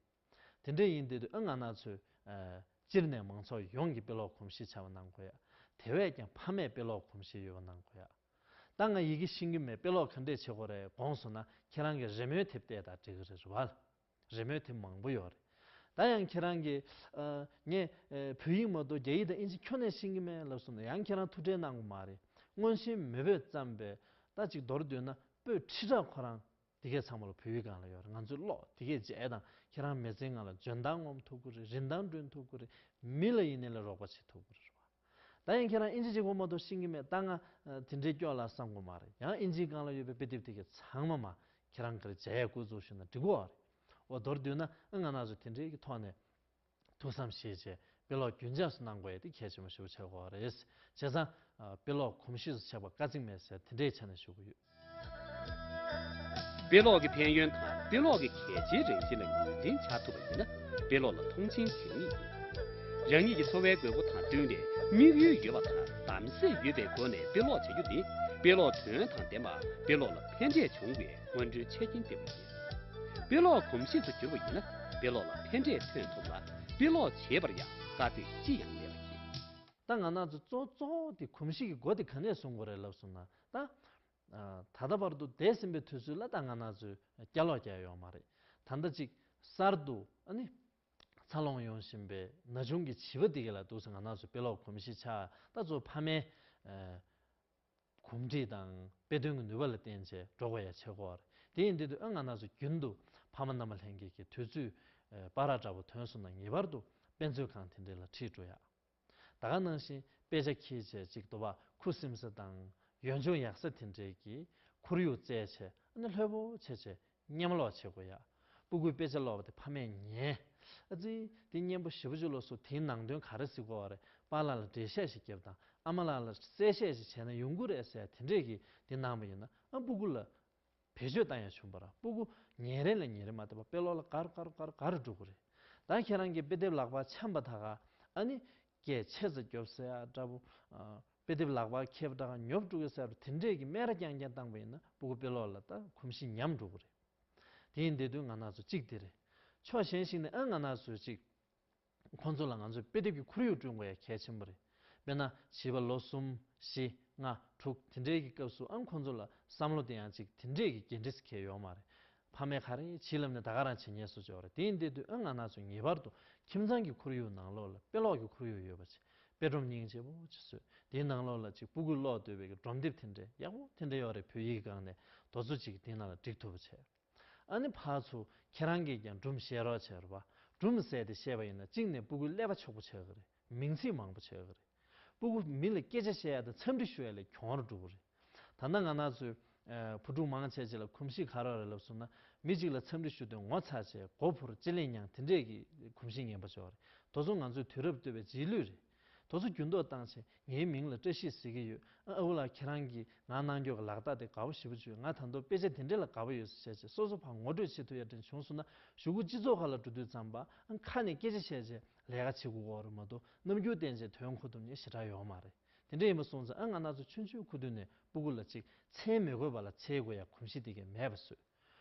དེ་འདྲ་ཡིན་དུས་ཨ་ང་རང་ཚོས་ཨ་སྤྱིར་ནས་མང་ཚོགས་ཡོངས་ཀྱི་དཔེ་ཀློག་གོམས་གཤིས་ཆགས་པ་གནང་དགོས་ཡ། དེ་བས་ཀྱང་ཕ་མས་དཔེ་ཀློག་གོམས་གཤིས་ཡོད་པ་གནང་དགོས་ཡ། ད་ང་ཡི་གེ་ཤེས་ཀྱི་མེད། དཔེ་ཀློག་ག་འདྲས་བྱེད་དགོས་རེད་དགོངས་སོང་ན་ཁྱེད་རང་གིས་རི་མོའི་དེབ་བལྟས་དང་འགྲིག་གི་རེད་བ། རི་མོའི་དེབ་མང་པོ་ཡོད་རེད། ད་ཡང་ཁྱེད་རང་གིས་ཨ་ངས་ཨ་བོད་ཡིག་མ་གཏོགས་རྒྱ་ཡིག་དང་ཨིན་ཇི་ཁྱོན་ནས་ཤེས་ཀྱི་མེད་ལབ་སོང་ན་ཡང་ཁྱེད་རང་ཐུགས་ཁྲལ་གནང་དགོས་མ་རེད། སྔོན་ཆད་མེས་པོས་བརྩམས་པའི་ད་ཅིག་མདོར་བསྡུས་ན་པོད་ཁྲི་ཕྲག་ཁོ་རང་དེ་གས་ཚང་མ་ལ་བོད་ཡིག་སྒང་ལ་ཡོད་རེད། ང་ཚོས་ཀློག་དེ་གས་མཇལ་དང་ཁྱེད་རང་མི་ཚེའི་ནང་ལ་འཇོན་ཐང་ངོམ་ཐུབ་ཀྱི་རེད། རིན་ཐང་བསྐྲུན་ཐུབ་ཀྱི་རེད། མི་ལ་ཡིན་ནའི་ལ་རོགས་པ་བྱེད་ཐུབ་ཀྱི་རེད་བ། ད་ཡང་ཁྱེད་རང་ཨིན་ཇི་གཅིག་པོ་མ་གཏོགས་ཤེས་ཀྱི་མེད། ད་ང་ཨ་དེ་འདྲའི་སྐྱོ་ལ་བསམ་དགོས་མ་རེད། ཡང་ཨིན་ཇིའི་སྒང་ལ་ཡོད་པའི་དཔེ་དེབ་དེ་གས་ཚང་མ་མ་ཁྱེད་རང་གིར་མཇལ་ཡས་འགོ་འཛུགས་ཞུས་ན་འགྲིག་གི་རེད། འོ་མདོར་བསྡུས་ན་ཨ་ང་རང་ཚོ་དེ་འདྲའི་གི་ཐོག་ནས་ཐུགས་བསམ་བཞེས་བྱས་དཔེ་ཀློག་རྒྱུན་འཇགས་སུ་གནང་དགོས་ཡ་དེ་གལ་ཆེན་པོ་ཞེ་པོ་ཆགས་ཀྱི་ཡོད་རེད། བྱས་ཙང་ཨ་དཔེ་ཀློག་གོམས་གཤིས་སུ་ཆགས་པ་དཀའ་ཚེགས་མེད་ཟེར་དེ་འདྲའི་ཆ་ནས་ཞུ་གི་ཡོད། དཔེ་ཀློག་གི་ཕན་ཡོན་དང་དཔེ་ཀློག་གི་གལ་ཆེའི་རང་བཞིན་ལ་ངོས་འཛིན་བྱ་ཐུབ་པ་ཡིན་ན་དཔེ་ཀློག་ལ་མཐོང་ཆེན་བྱེད་ངེས་ཡིན། རང་ཉིད་ཀྱི་འཚོ་བའི་དགོས་མཁོ་དང་བསྟུན་ནས་དམིགས་ཡུལ་ཡོད་པ་དང་གདམ་གསེས་ཡོད་པའི་སྒོ་ནས་དཔེ་ཀློག་བྱ་རྒྱུ་ནི་དཔེ་ཀློག་དོན་དང་ལྡན་པ། དཔེ་ཀློག་ལ་ཕན་འབྲས་འབྱུང་བའི་སྔོན་འགྲོའི་ཆ་རྐྱེན་ལྟ་བུ་ཡིན། དཔེ་ཀློག་གོམས་གཤིས་སུ་གྱུར་པ་ཡིན་ན་དཔེ་ཀློག་ལ་ཕན་འབྲས་ཐོན་ཐུབ་ལ་དཔེ་ཀློག་བྱེད་པར་ཡང་དཀའ་ཚེགས་ཅི་ཡང་མེད་པ་ཡིན། ད་ང་རང་ཚོ་གཙོ་གཙོ་བོ་དེ་གོམས་གཤིས་ཀྱི་སྒོ་དེ་ག་ནས་བཟུང་དགོས་རེད་ལབ་སོང་ན་ད། ཨ་ད་ལྟ་བར་དུ་འདས་ཟིན་པའི་དུས་ཚོད་ལ་ད་ང་རང་ཚོས་བསྐྱར་ཀློག་བརྒྱབ་ཡོད་མ་རེད། ད་ལྟ་ཅིག་གསར་དུ་ཨ་ནི་འཚར་ལོངས་ཡོང་བཞིན་པའི་ན་ཆུང་གི་བྱིས་པ་དེ་ག་ལ་འདུག་སེ་ང་རང་ཚོས་དཔེ་ཀློག་གོམས་གཤིས་ཆགས། ད་གཙོ་བོ་ཕ་མའི་ཨ་གོམས་འདྲིས་དང་དཔེ་སྟོན་གྱི་ནུས་པ་ལ་བརྟེན་བྱས་འགྲོ་དགོས་ཡ་ཆགས་ཀྱི་ཡོད་རེད། དེ་ཡིན་དུས་ཨ་ང་རང་ཚོ་རྒྱུན་དུ་ཕ་མ་རྣམ་པ་ལྷན་རྒྱས་ཀྱིས་དུས་ཚོད་ཨ་སྤར་ར་འདྲ་པོ་ཐོན་སོང་ན་ངེས་པར་དུ་དཔེ་མཛོད་ཁང་དེ་འདྲ་ལ་ཁྲིད་འགྲོ་ཡ། ད་ག་ནང་བཞིན་དཔེ་ཆ་འཁྱེར་བྱས་ཅིག་དོ་བ་ཁུ་སིམ་ས་དང་ཡོན་ཆུང་ཡག་ས་དེ་འདྲའི་གི་ཁོར་ཡུག་བཙལ་བྱས་ཨ་ནི་ལྷོད་པོ་བྱས་བྱས་སྙན་མ་ཀློག་བྱེད་དགོས་ཡ། སྤུ་གུའི་དཔེ་ཆ་ཀློག་པ་དེ་ཕ་མས་ཉན། ཨ་ཙི། དེ་སྙན་པོ་ཞེ་པོ་ཅིག་ཀློག་སོང་། དེའི་ནང་དོན་ག་རེ་ཟེར་དགོས་པ་རེད། པཱ་ལགས་ལ་འགྲེལ་བཤད་ཞིག་བརྒྱབ་དང་ཨ་མ་ལགས་ལ་གསལ་བཤད་ཞིག་བྱས་ན་ཡོང་གི་རེད་ཟེར་དེ་འདྲས་ཀྱི་དེ་གནང་བ་ཡིན་ན་ཨ་སྤུ་གུ་ལ་བེད་སྤྱོད་བཏང་ཡ་བྱུང་བ་ར། སྤུ་གུ་ཉན་རེ་ལ་ཉན་རེ་མ་བསྡད་པ་དཔེ་ཀློག་ལ་ག་རུ་ག་རུ་ག་རུ་ག་རུ་འགྲོ་གི་རེད། ད་ཁྱེད་རང་གིས་དཔེ་དེབ་ལག་པར་འཆང་བ་ད་ག་ཨ་ནི་སྐད་ཆེ་ཙམ་རྒྱོབ་ཟེར་ཡ་འདྲ་པོ། ཨ་དཔེ་དེབ་ལག་པར་འཁྱེར་བ་ད་ག་ཉོབ་འགྲོ་གི་ཟེར་བ་དེ་འདྲས་ཀྱི་སྨད་ར་རྐྱང་རྐྱང་བཏང་བ་ཡིན་ན་སྤུ་གུ་དཔེ་ཀློག་ལ་ད་གོམས་གཤིས་ཉམས་འགྲོ་གི་རེད། དེ་ཡིན་དེ་དུས་ང་རང་ཚོ་གཅིག་དེ་རེད། ཕྱོགས་གཞན་ཞིག་ནས་ཨ་ང་རང་ཚོས་གཅིག་ཁོང་ཚོ་ལ་ང་ཚོས་དཔེ་དེབ་ཀྱི་ཁོར་ཡུག་བསྐྲུན་དགོས་ཡ་གལ་ཆེན་པོ་རེད། དཔེར་ན་བྱིས་པ་ལོ་གསུམ་བཞི་ལྔ་དྲུག་དེ་འདྲའི་གི་སྐབས་སུ་ཨང་ཁོང་ཚོ་ལ་བསམ་བློ་དེ་ཡང་ཅིག་དེ་འདྲའི་གི་འགན་འཁྲི་ཟེར་མཁན་ཡོད་མ་རེད། ཕ་མས་ག་རེ་བྱིས་ལབ་ནས་ད་ག་རང་བྱེད་ཉན་སོ་ཅོག་རེད། དེ་ཡིན་དེ་དུས་ཨ་ང་རང་ཚོ་ངེས་པར་དུ་ཁྱིམ་ཚང་གི་ཁོར་ཡུག་ནང་ལོགས་ལ་དཔེ་ཀློག་གི་ཁོར་ཡུག་ཡོད་པ་བྱེད། དཔེ་སྒྲོམ་སྙིང་རྗེ་པོ་ཅིག་བཟོས། དེའི་ནང་ལོགས་ལ་ཅིག་སྤུ་གུས་ཀློག་འདོད་པའི་གི་སྒྲོམ་དེབ་དེ་འདྲས་ཡག་པོ་དེ་འདྲས་ཡོད་རེད། བོད་ཡིག་སྒང་ནས་དེ་ཚོ་ཅིག་དེའི་ནང་ལ་སྒྲིག་ཐུབ་པ་བྱས། ཨ་ནི་ཕར་ཚུར་ཁྱེད་རང་གིས་ཀྱང་སྒྲུང་བཤད་རོགས་བྱས་རོགས་པ། སྒྲུང་ཟེར་དེ་བཤད་པ་ཡིན་ན་གཅིག་ནས་སྤུ་གུའི་ཀླད་པ་ཕྱུག་པོ་བྱེད་ཀྱི་རེད། མིང་ཚིག་མང་པོ་བྱེད་ཀྱི་རེད། སྤུ་གུ་མི་ལ་སྐད་ཆ་བཤད་ཡ་དང་འཚམས་འདྲི་ཞུ་ཡ་ལས་གྱོང་རུ་འགྲོ་གི་རེད། ད་ལྟ་ང་རང་ཚོའི་ཨ་བུ་ཕྲུག་མང་ཆེ་ཅིག་ལ་གོམས་གཤིས་ག་རེ་རེད་ལབ་སོང་ན། མི་གཅིག་ལ་འཚམས་འདྲི་ཞུ་དུས་ངོ་ཚ་བྱས། མགོ་འཕུར། ལྕེ་ལེ་ཉན། དེ་འདྲས་ཀྱི་གོམས་གཤིས་ངན་པ་ཅིག་ཡོད་རེད། དེ་ཚོ་ང་ཚོའི་དུས་རབས་བསྟུད་པའི་རྗེས་ལུས་རེད། དེ་ཚོ་འགྱུར་ལྡོག་བཏང་བྱས། ངའི་མིང་ལ་བཀྲ་ཤིས་ཟེར་གྱི་ཡོད། ཨ་ཨ་བུ་ལགས་ཁྱེད་རང་གིས་ང་གནང་རྒྱུ་གི་ལག་རྟགས་དེ་དགའ་པོ་ཞེ་པོ་བྱུང་། ང་ད་དུང་དཔེ་ཆ་དེ་འདྲས་ལ་དགའ་པོ་ཡོད་ཟེར་བྱས་བྱས་སོ་སོ་ཕར་ངོ་སྤྲོད་བྱེད་ཐུབ་ཡ་དེ་འདྲ་བྱུང་སོང་ན། གཞུག་གུ་སྤྱི་ཚོགས་ཁག་ལ་འགྲོ་དུས་ཙམ་པ་ཨ་ཁ་ནས་སྐད་ཆ་བཤད་བྱས་ལས་ཀ་བྱེད་དགོས་ཀྱི་ཡོད་རེད་མ་གཏོགས། རྣམ་འགྱུར་བསྟན་བྱས་དོན་གོ་ཐུབ་མཁན་ཞེ་དྲག་ཡོད་མ་རེད། དེ་འདྲ་ཡིན་པ་སོང་ཙང་ཨ་ང་རང་ཚོ་ཆུང་ཆུང་ཁུ་དུས་ནས་སྤུ་གུ་ལ་ཅིག་འཚེ་མི་དགོས་པ་ལ་འཚེ་དགོས་ཡ་གོམས་གཤིས་དེ་གས་མེད་པ་བཟོས།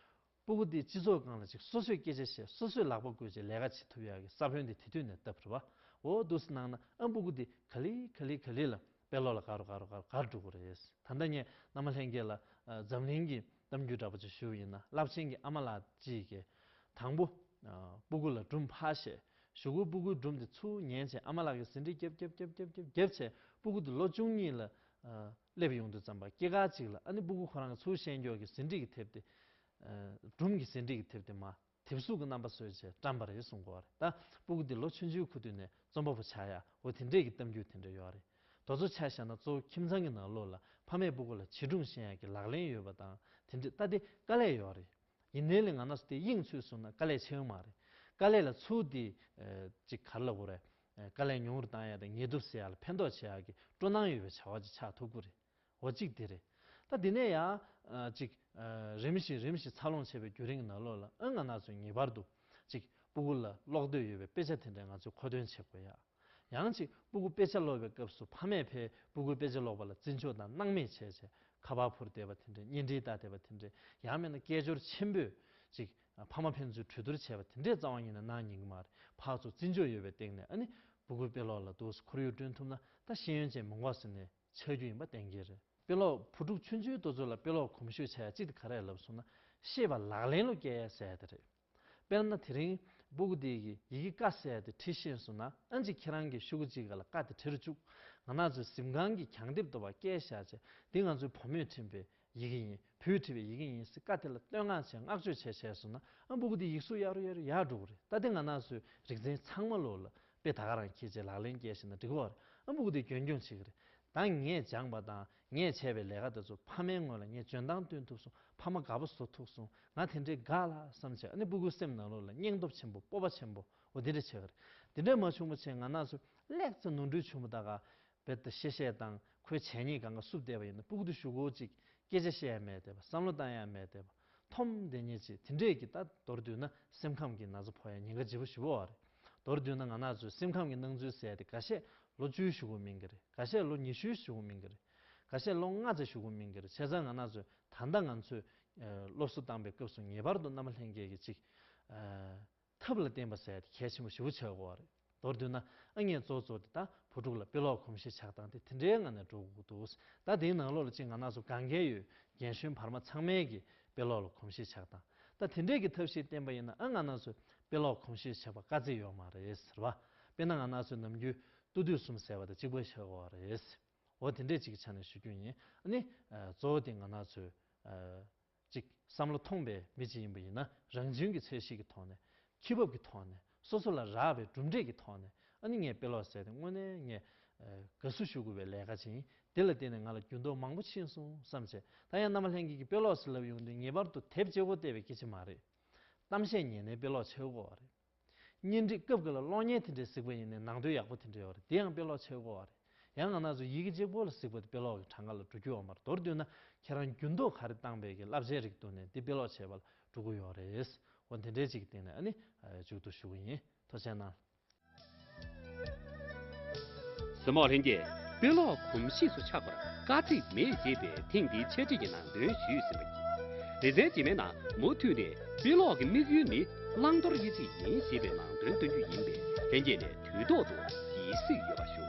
སྤུ་གུ་དེ་སྤྱི་ཚོགས་སྒང་ལ་ཅིག་སོ་སོས་སྐད་ཆ་བཤད། སོ་སོས་ལག་པ་འགུལ་བྱས་ལས་ཀ་བྱེད་ཐུབ་ཡག་གི་ས་བོན་དེ་དེ་དུས་ནས་བཏབ་རེད་པ། འོ་འདུག་སེ་གནང་ན་ཨ་སྤུ་གུ་དེ་ག་ལེ་ག་ལེ་ག་ལེ་ལ་དཔེ་ཀློག་ལ་དགའ་རུ་དགའ་རུ་དགའ་རུ་དགའ་རུ་འགྲོ་གི་རེད། ད་ལྟ་ངས་རྣམ་པ་ལྷན་རྒྱས་ལ་ཨ་འཛམ་གླིང་གི་གཏམ་རྒྱུད་འདྲ་པོ་ཅིག་ཞུ་བ་ཡིན་ན། རླབས་ཆེན་གྱི་ཨ་མ་ལགས་གཅིག་གིས་དང་པོ་ཨ་སྤུ་གུ་ལ་སྒྲུང་ཕར་བཤད། གཞུག་གུ་སྤུ་གུའི་སྒྲུང་དེ་ཚུར་ཉན་བྱས་ཨ་མ་ལགས་ཀྱིས་ཟིན་བྲིས་རྒྱབ་རྒྱབ་རྒྱབ་རྒྱབ་རྒྱབ་བྱས། སྤུ་གུ་དེ་ལོ་བཅུ་གཉིས་ལ་ཨ་སླེབས་ཡོང་དུས་ཙམ་པ་སྐྱེས་སྐར་གཅིག་ལ་ཨ་ནི་སྤུ་གུ་ཁོ་རང་གིས་ཚུར་བཤད་རྒྱུ་གི་ཟིན་བྲིས་ཀྱི་དེབ་དེ། ཨ་སྒྲུང་གི་ཟིན་བྲིས་ཀྱི་དེབ་དེ་མར་དེབ་གཟུགས་ཀྱི་རྣམ་པ་བཟོས་བྱས་བཀྲམ་པ་རེད་གསུང་གི་ཡོད་རེད། ད་སྤུ་གུ་དེ་ལོ་ཆུང་ཆུང་ཁུ་དུས་ནས་རྩོམ་པ་པོ་ཆགས་ཡ་འོ་དེ་འདྲས་ཀྱི་གཏམ་རྒྱུད་དེ་འདྲ་ཡོད་རེད། དེ་ཚོ་ཆ་བཞག་ན་གཙོ་བོ་ཁྱིམ་ཚང་གི་ནང་ལོགས་ལ་ཕ་མས་སྤུ་གུ་ལ་བྱིས་སྒྲུང་བཤད་ཡ་གི་ལག་ལེན་ཡོད་པ་དང་དེ་འདྲས་ད་དེ་དཀའ་ལས་ཡོད་རེད། ཡིན་ནའི་ལས་ང་རང་ཚོ་དེ་དབྱིངས་ཚུད་སོང་ན་དཀའ་ལས་ཆེ་བ་མ་རེད། དཀའ་ལས་ལ་ཚུར་དེ་ཨ་ཅིག་ག་རེ་ལབ་དགོས་རེད། ཨ་དཀའ་ལས་ཉུང་རུ་བཏང་ཡ་དང་ངལ་དུབ་སེལ་ཡ་ལ་ཕན་ཐོགས་བྱེད་ཡ་གི་སྤྲོ་སྣང་ཡོད་པའི་བྱ་བ་ཅིག་ཆགས་ཐུབ་ཀྱི་རེད། འོ་གཅིག་དེ་རེད། ད་དེ་ནས་ཡང་ཨ་ཅིག་ཨ་རིམ་བཞིན་རིམ་བཞིན་འཚར་ལོངས་བྱས་པའི་བརྒྱུད་རིམ་གྱི་ནང་ལོགས་ལ་ཨ་ང་རང་ཚོས་ངེས་པར་དུ་ཅིག་སྤུ་གུ་ལ་ཀློག་འདོད་ཡོད་པའི་དཔེ་ཆ་དེ་འདྲ་ང་ཚོས་མཁོ་འདོན་བྱེད་དགོས་ཡ། ཡང་ཅིག་སྤུ་གུ་དཔེ་ཆ་ཀློག་པའི་སྐབས་སུ་ཕ་མས་ཕར་སྤུ་གུའི་དཔེ་ཆ་ཀློག་པ་ལ་བརྩི་འཇོག་དང་སྣང་མེད་བྱས་བྱས་ཁ་པར་འཕུར་བསྡད་པ་དེ་འདྲ། བརྙན་འཕྲིན་ལྟ་བསྡད་པ་དེ་འདྲ། ཡང་མིན་ན་སྐད་ཅོར་ཆེན་པོས་ཅིག་ཕ་མ་ཕན་ཚུན་གྲོས་བསྡུར་བྱས་པ་དེ་འདྲའི་རྩ་བ་ཉིད་ནས་གནང་ཉན་གྱི་མ་རེད། ཕར་ཚུར་བརྩི་འཇོག་ཡོད་པའི་སྟེང་ནས་ཨ་ནི་སྤུ་གུའི་དཔེ་ཀློག་ལ་འདུག་སེ་ཁོར་ཡུག་བསྐྲུན་ཐུབ་ན་ད་ཤེས་ཡོན་ཅན་མི་འགོག་ཟེར་ནས་ཆགས་རྒྱུ་ཡིན་པ་གཏན་འཁེལ་རེད། དཔེ་ཀློག་བུ་ཕྲུག་ཆུང་ཆུང་དེ་ཚོ་ལ་དཔེ་ཀློག་གོམས་ཤུགས་ཆག་ཡ་གཅིག་དེ་ག་རེ་རེད་ལབ་སོང་ན་ཤེས་པ་ལག་ལེན་ལ་བཀལ་ཡ་ཟེར་ཡ་དེ་རེད། དཔེར་ན་དེ་རིང་སྤུ་གུ་དེ་གིས་ཡི་གེ་ཀ་ཟེར་ཡ་དེ་བྲིས་ཤེས་སོང་ན་ཨ་ཅེ་ཁྱེད་རང་གིས་ཤོག་གུ་གཅིག་སྒང་ལ་ཀ་དེ་བྲིས་རུ་བཅུག་ང་རང་ཚོའི་གཟིམ་ཁང་གི་གྱང་ལྡེབས་དེ་བར་བཀལ་བཞག་བྱས། འདི་ང་ཚོའི་བུ་མོས་བྲིས་པའི་ཡི་གེ་ཡིན། བུས་བྲིས་པའི་ཡི་གེ་ཡིན་ཟེར་ཀ་དེ་ལ་བསྟོད་བསྔགས་བྱས་བསྔགས་བརྗོད་བྱས་བྱས་སོང་ན་ཨ་སྤུ་གུ་དེ་ཡིག་གཟུགས་ཡག་རུ་ཡག་རུ་ཡག་འགྲོ་གི་རེད། ད་དེ་ང་རང་ཚོའི་རིག་ཚན་ཚང་མ་ལོག་ལ་དཔེ་ད་ག་རང་འཁྱེར་བྱས་ལག་ལེན་བཀལ་ཤེས་ན་འགྲིག་གི་རེད། ཨ་སྤུ་གུ་དེ་རྒྱུན་སྐྱོང་བྱེད་ཀྱི་རེད། ད་ངས་སྦྱངས་པ་དང་ངས་བྱས་པའི་ལས་ཀ་དེ་ཚོ་ཕ་མའི་སྔོན་ལ་ངས་འཇོན་ཐང་སྟོན་ཐུབ་སོང་། ཕ་མ་དགའ་པོ་བཟོ་ཐུབ་སོང་། ང་དེ་འདྲའི་དགའ་ལ་བསམ་བྱས་ཨ་ནི་སྤུ་གུའི་སེམས་ནང་ལོགས་ལ་སྙིང་སྟོབས་ཆེན་པོ་སྤོབས་པ་ཆེན་པོ་འོ་དེ་འདྲ་བྱེད་ཀྱི་རེད། དེ་འདྲ་མ་བྱུང་བ་བྱས་ང་རང་ཚོ་ལེགས་ཙམ་ནོར་འཁྲུལ་བྱུང་བ་ད་ག་རྦད་དེ་བཤད་བཤད་དང་ཁོའི་བྱས་ཉེས་སྒང་ག་བསུབ་བསྡད་པ་ཡིན་ན་སྤུ་གུ་དེ་གཞུག་གུ་ཅིག་སྐད་ཆ་བཤད་ཡ་མེད་བསྡད་པ། བསམ་བློ་བཏང་ཡ་མེད་བསྡད་པ། འཐོམ་བསྡད་ཉེན་ཆེ། དེ་འདྲས་ཀྱི་ད་མདོར་བསྡུས་ན་སེམས་ཁམས་ཀྱི་ན་ཚ་ཕོག་ཡ་ཉེན་ཁ་ལྗིད་པོ་ཞེ་པོ་ཡོད་རེད། མདོར་བསྡུས་ན་ང་རང་ཚོའི་སེམས་ཁམས་ཀྱི་སྣང་ཚུལ་ཟེར་ཡ་དེ་འགའ་ཤས་ལོ་བཅུའི་གཞུག་གུ་སྨིན་གྱི་རེད། འགའ་ཤས་ལོ་ཉི་ཤུའི་གཞུག་གུ་སྨིན་གྱི་རེད། འགའ་ཤས་ལོ་ལྔ་ཙམ་གཞུག་གུ་སྨིན་གྱི་རེད། བྱས་ཙང་ང་རང་ཚོས་ད་ལྟ་ང་ཚོས་ཨ་སློབ་གསོ་བཏང་པའི་སྐབས་སུ་ངེས་པར་དུ་རྣམ་པ་ལྷན་རྒྱས་ཀྱིས་ཅིག་ཨ་ཐབས་ལ་བརྟེན་པ་ཟེར་ཡ་དེ་གལ་ཆེན་པོ་ཞེ་པོ་ཆགས་ཀྱི་ཡོད་རེད། མདོར་བསྡུས་ན་ཨ་ངས་གཙོ་བོ་གཙོ་དེ་ད་བུ་ཕྲུག་ལ་དཔེ་ཀློག་གོམས་གཤིས་ཆགས་སྟངས་དེ་དེ་འདྲའི་ངང་ནས་འགྲོ་དགོས་འདུག་ད་དེའི་ནང་ལོགས་ལ་ཅིག་ང་རང་ཚོ་གང་ག་ཡོད་རྒན་གཞོན་བར་མ་ཚང་མས་ཀྱི་དཔེ་ཀློག་ལ་གོམས་གཤིས་ཆགས་སྟངས། ད་དེ་འདྲས་ཀྱི་ཐབས་ཤེས་བསྟེན་པ་ཡིན་ན་ཨ་ང་རང་ཚོས་དཔེ་ཀློག་གོམས་གཤིས་ཆགས་པ་དཀའ་ཚེགས་ཡོད་མ་རེད་ཟེར་བ། དཔེར་ན་ང་རང་ཚོས་ནམ་རྒྱུན་ཏུ་དུས་གསུམ་ཟེར་བ་དང་གཅིག་པ་ཆགས་ཀྱི་ཡོད་རེད། འོ་དེ་འདྲས་ཅིག་གི་ཆ་ནས་ཞུ་རྒྱུ་ཡིན། ཨ་ནི་ཨ་གཙོ་བོ་དེ་ང་རང་ཚོས་ཨ་ཅིག་བསམ་བློ་ཐོངས་པའི་མི་ཅིག་ཡིན་པ་ཡིན་ན་རང་བྱུང་གི་ཚད་གཞི་གི་ཐོག་ནས་ཁྱི་འབབ་ཀྱི་ཐོག་ནས་སོ་སོ་ལ་རག་པའི་གྲུབ་འབྲས་ཀྱི་ཐོག་ནས་ཨ་ནི་ངས་དཔེ་ཀློག་ཟེར་དེ་དངོས་གནས་ངས་ཨ་དགའ་བསུ་ཞུ་དགོས་པའི་ལས་ཀ་ཅིག་ཡིན། དེ་ལ་བརྟེན་ནས་ང་ལ་འགྱུར་ལྡོག་མང་པོ་ཕྱིན་སོང་བསམ་བྱས། ད་ཡང་རྣམ་པ་ལྷན་རྒྱས་ཀྱིས་དཔེ་ཀློག་ཟེར་ལབ་ཡོང་དུས་ངེས་པར་དུ་དེབ་ལྕེ་བོ་བལྟས་པའི་སྐད་ཆ་མ་རེད། གཏམ་བཤད་ཉན་ནས་དཔེ་ཀློག་བྱེད་དགོས་པ་རེད། བརྙན་འཕྲིན་སྐབས་འགའ་ལ་གློག་བརྙན་དེ་འདྲའི་གཟིགས་པ་ཡིན་ནའི་ནང་དོན་ཡག་པོ་དེ་འདྲ་ཡོད་རེད། དེ་ཡང་དཔེ་ཀློག་བྱེད་དགོས་པ་རེད། ཡང་ང་རང་ཚོ་ཡི་གེ་གཅིག་པོ་ལ་གཟིགས་པ་དེ་དཔེ་ཀློག་གི་གྲངས་ཀ་ལ་འགྲོ་རྒྱུ་ཡོད་མ་རེད། མདོར་བསྡུས་ན་ཁྱེད་རང་འགྱུར་ལྡོག་ག་རེ་བཏང་པའི་གི་བསླབ་བྱའི་རིགས་བཏོན་ནས་འདི་དཔེ་ཀློག་བྱེད་པ་ལ་འགྲོ་གི་ཡོད་རེད། འོ་དེ་འདྲའི་ཅིག་སྟེང་ནས་ཨ་ནི་མཇུག་ཏུ་ཞུ་གི་ཡིན། ཐུགས་རྗེ་གནང་། གཟིགས་མོ་ལྷན་རྒྱས། དཔེ་ཀློག་གོམས་གཤིས་སུ་ཆགས་པར་དཀའ་ཚེགས་མེད་ཅེས་པའི་ཐེངས་འདིའི་འཆད་ཁྲིད་ཀྱི་ནང་དོན་ཞུས་ཟིན་པ་ཡིན། སྡེ་ཚན་རྗེས་མའི་ནང་མུ་མཐུད་ནས་དཔེ་ཀློག་གི་དམིགས་ཡུལ་ནི་བླང་དོར་དབྱེ་ཚིག་ཡིན་ཞེས་པའི་ནང་དོན་སྟོན་རྒྱུ་ཡིན་པས་ལྷན་རྒྱས་ནས་དུས་ཐོག་ཏུ་དབྱེ་གཟིགས་ཡོད་པ་ཞུ།